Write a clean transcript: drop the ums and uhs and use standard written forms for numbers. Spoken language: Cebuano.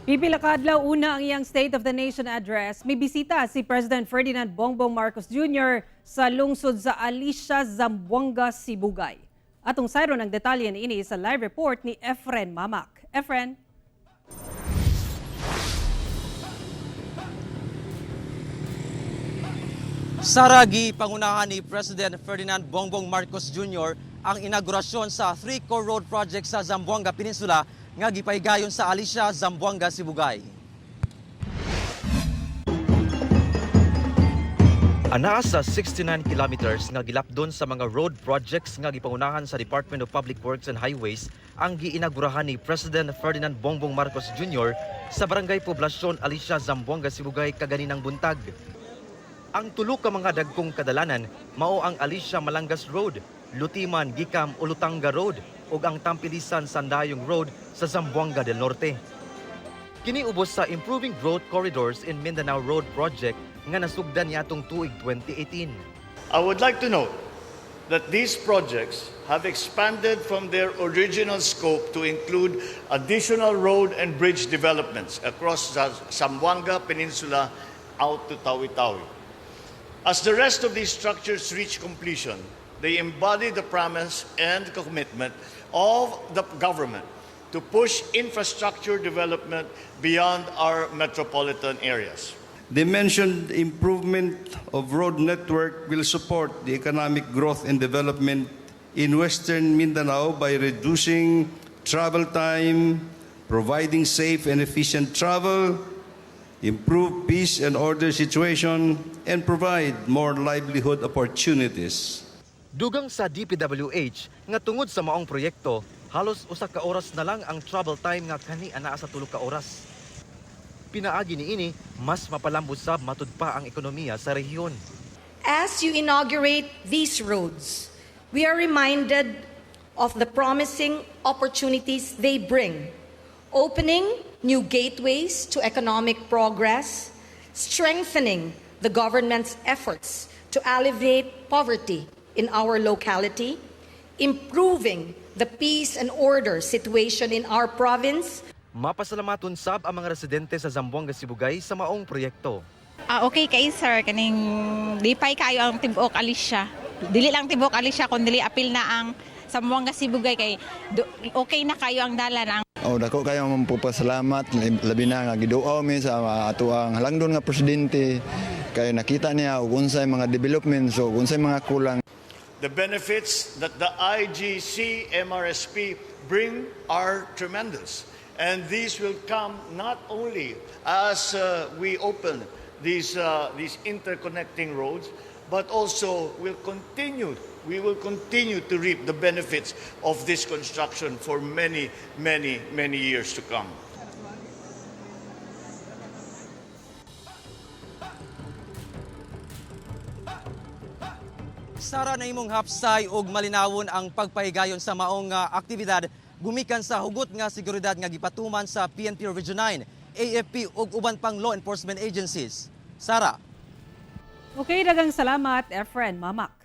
Pipila ka adlaw una ang iyang State of the Nation Address, may bisita si President Ferdinand Bongbong Marcos Jr. sa lungsod sa Alicia, Zamboanga, Sibugay. Atong sayron ang detalye niini sa live report ni Efren Mamak. Efren? Saragi pangunahan ni President Ferdinand Bongbong Marcos Jr. ang inaugurasyon sa Three Core Road Project sa Zamboanga Peninsula nga gipahigayon sa Alicia, Zamboanga, Sibugay. Anaa sa 69 kilometers nga gilapdon sa mga road projects nga gipangunahan sa Department of Public Works and Highways ang giinagurahan ni President Ferdinand Bongbong Marcos Jr. sa Barangay Poblacion Alicia, Zamboanga, Sibugay kaganinang buntag. Ang tulo ka mga dagkong kadalanan mao ang Alicia Malangas Road, Lutiman Gikam Olutanga Road ug ang Tampilisan Sandayong Road sa Zamboanga del Norte. Kini ubos sa Improving Growth Corridors in Mindanao Road Project nga nasugdan niadtong tuig 2018. I would like to note that these projects have expanded from their original scope to include additional road and bridge developments across the Zamboanga Peninsula out to Tawi-Tawi. As the rest of these structures reach completion, they embody the promise and commitment of the government to push infrastructure development beyond our metropolitan areas. The mentioned improvement of road network will support the economic growth and development in Western Mindanao by reducing travel time, providing safe and efficient travel, improve peace and order situation, and provide more livelihood opportunities. Dugang sa DPWH nga tungod sa maong proyekto, halos usa ka oras na lang ang travel time nga kani anaa sa 3 ka oras. Pinaagi niini, mas mapalambot sab matud pa ang ekonomiya sa rehiyon. As you inaugurate these roads, we are reminded of the promising opportunities they bring, opening new gateways to economic progress, strengthening the government's efforts to alleviate poverty in our locality, improving the peace and order situation in our province. Mapasalamaton sab ang mga residente sa Zamboanga Sibugay sa maong proyekto. Ah, okay kay sir, kaning lipay kayo ang tibuok Alicia. Dili lang tibuok Alicia kundi apil na ang Zamboanga Sibugay kay okay na kayo ang dalan ang Oh, dako kayo mapupasalamat, labi na nga giduaw mi sa ato ang halangdon nga presidente kay nakita niya og unsay mga developments o unsay mga kulang. The benefits that the IGC MRSP bring are tremendous. And these will come not only as we open these interconnecting roads, but also we will continue to reap the benefits of this construction for many, many, many years to come. Sara na imong hapsay og malinawon ang pagpahigayon sa maong aktibidad gumikan sa hugot nga seguridad nga gipatuman sa PNP Region 9, AFP ug uban pang law enforcement agencies. Sara. Okay, daghang salamat, Efren Mamak.